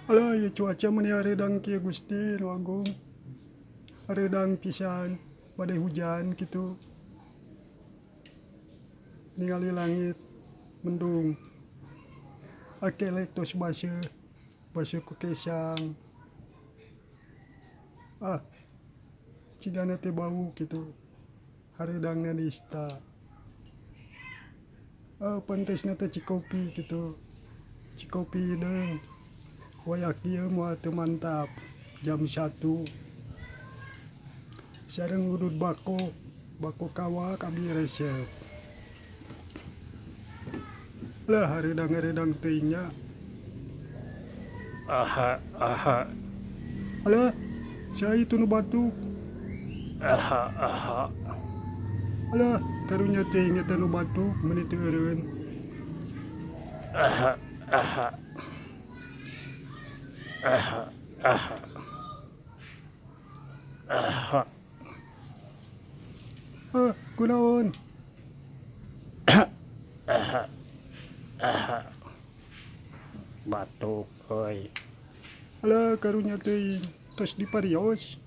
Alah ieu cuaca meni hareudang kieu Gusti nu Agung. Hareudang pisan bade hujan kitu. Ningali langit mendung. Akelek tos baseuh, baseuh ku kesang. Ah cigana teh bau kitu hareudangna nista. Pantesna teh cikopi kitu, cikopi hideung wayah kieu moal teu mantap jam satu sareng ngudud bako, bako kawak abi resep. Lah hareudang-hareudang teuing nya. Aha aha. Alah saha itu nu batuk. Aha aha. Alah karunya teuing eta nu batuk meuni teu eureun. Aha aha. Aha aha. Aha. Ah kunaon? Aha aha. Batuk euy. Alah karunya teuing tos diparios.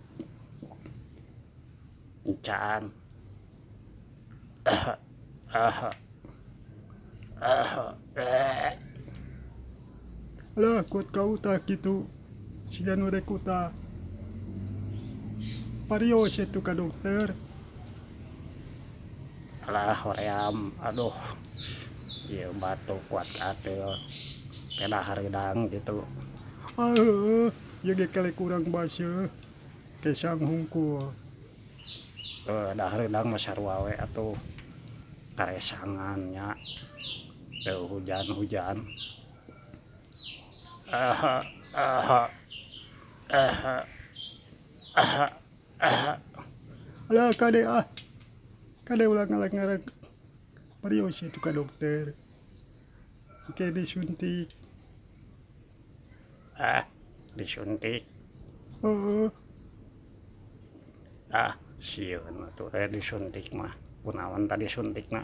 Encan. Aha aha. Aha. Alah kuat ka utah kitu siga nu rek utah. Parios atuh ka dokter. Alah hoream aduh ieu batuk kuat katil peda hareudang kitu. Ah heueuh ieu ge kelek urang baseuh kesang hungkul. Da hareudang mah sarua we atuh karesangan nya teu hujan-hujan. Aha aha aha aha aha. Alah kade ah kade ulah ngarak-ngarak parios atuh ka dokter engke disuntik. Ah disuntik. Heueuh. Ah sieun atuh disuntik mah kunaon tah disuntikna.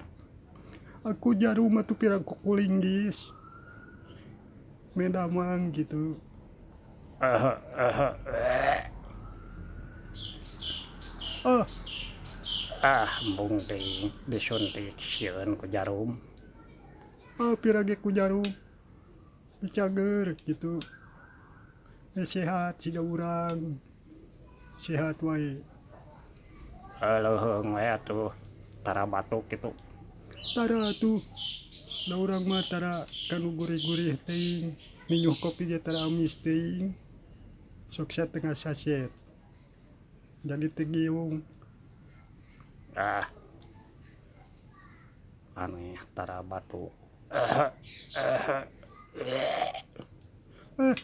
Aku jarum atuh pira ku kulinggis meh damang kitu. Aha aha. Ah. Ah embung teuing disuntik sieun ku jarum. Ah pira ge ku jarum dicager kitu meh sehat siga urang sehat wae. Leuheung we atuh tara batuk kitu. Tara atuh da urang mah tara kanu gurih-gurih teuing ninyuh kopi ge tara amis teuing sok satengah saset jadi teu giung. Ah aneh tara batuk. Eh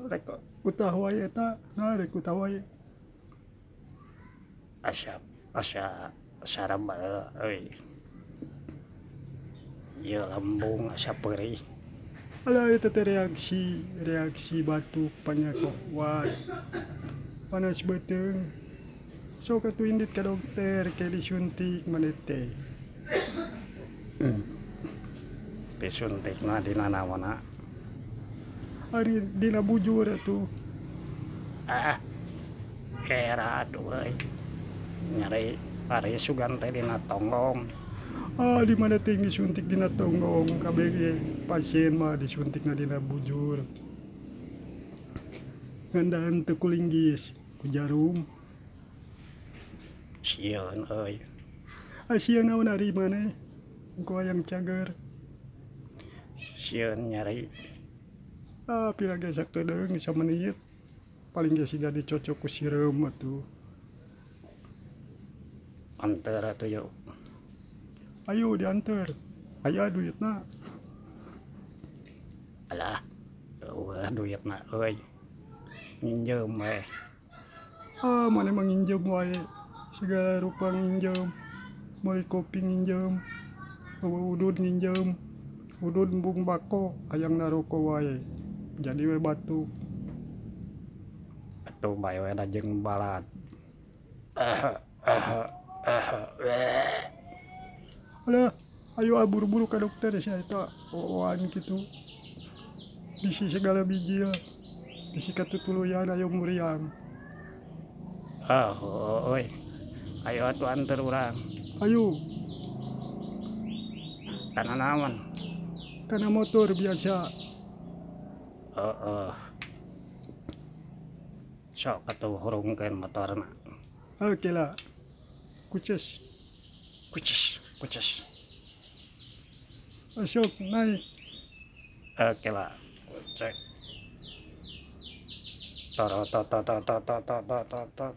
rek utah wae eta nah rek utah wae. Asa asa sarabal euy. Ieu lambung asa peurih. Alah eta teh reaksi reaksi batuk panyakowat panas beuteung sok atuh indit ka dokter ke disuntik maneh teh. Disuntikna dina naonna? Ari dina bujur atuh. Ah era atuh euy nyeri ari sugan teh dina tonggong. Ah di mana teuing disuntik dina tonggong kabeh ge pasien mah disuntikna dina bujur. Ngan teu kulinggis ku jarum. Sieun euy. Ah sieun naon ari maneh engko hayang cager. Sieun nyeri. Ah pira ge sakedeung samenit paling ge siga dicocok ku sireum atuh. Anteur atuh yuk. Ayo dianteur aya duitna. Alah eueuh duitna euy nginjeum we. Ah maneh mah nginjeum wae sagala rupa nginjeum meuli kopi nginjeum eueuh udud nginjeum udud embung bako hayang naroko wae jadi we batuk. Atuh bae we da jeung balad. Alah ayo ah buru-buru ka dokter sia eta ooan kitu. Bisi segala biji ya. Bisi katutuluyan ayo muriang. Ah, heueuh euy. Ayo atuh anter urang. Ayo. Kana naon? Kana motor biasa. Heeh. Sok atuh hurungkeun motorna. Oke lah. Kuces. Kuces, kuces. Sok naik. Oke lah. Cek. Toro to to to to to to to to.